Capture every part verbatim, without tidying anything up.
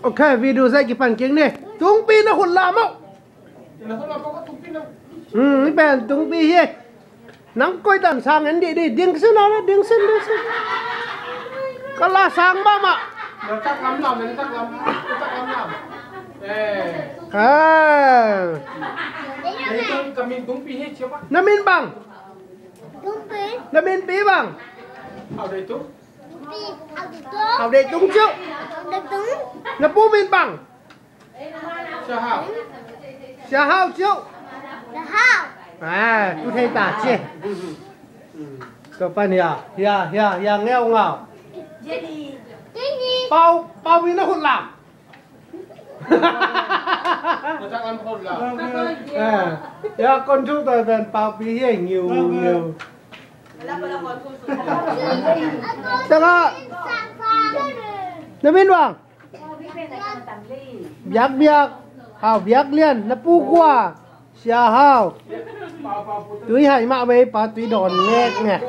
Ok, video zai kipan kik ni. Tungpi na khut lam uh. Hmm, hih pen tungpi hi. Nang koi dan sang en dih dih. Ding sin na, ding sin, ding sin. Ka la sang mahmah. Na tak lam lam, na tak lam, na tak lam lam. Eh. Ah. Eh, tung, ka min Tungpi hi, siapa? Na min bang? Tungpi. Na min pi bang? Au dei tung. Au dei tung ciu. Au dei tung. Na pu min bang? Sia Hau. Sia Hau ciu. Sia Hau. Ah, tu thei ta ci. Tua pan hia, hia, hia, hia ngeu ngau. Pau, Pau pi na khut lam. Ah, hia kon thu tua pen Pau pi hia ngiu ngiu. Tengah. Na min bang? Biak Biak. Hau Biak Lian. Na pu kua? Sia Hau. Tui hai mah vei pa, tui dawn ngek ngek.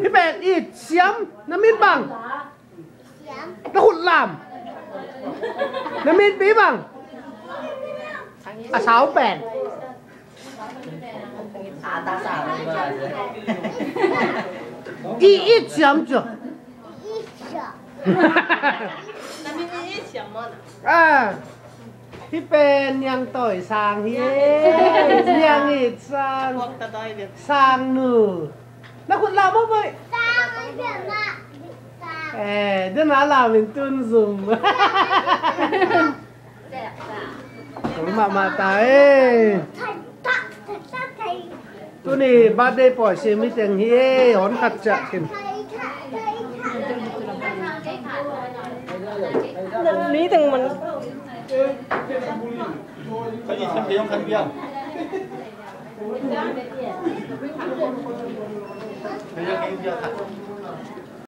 Hih pen it siam. Na min bang? Na khut lam. Na min pi bang? A sau pen. I it siam cu. Ah, hih pen Niang Tawi Sang hi. Niang It Sang. Sang nu. Na khut lam maw boih? Eh, dena lam in tun zum. Kol mahmah ta e. Tuni birthday pawi sim hi teng hi e, hon khat ciah khin. Ni teng man.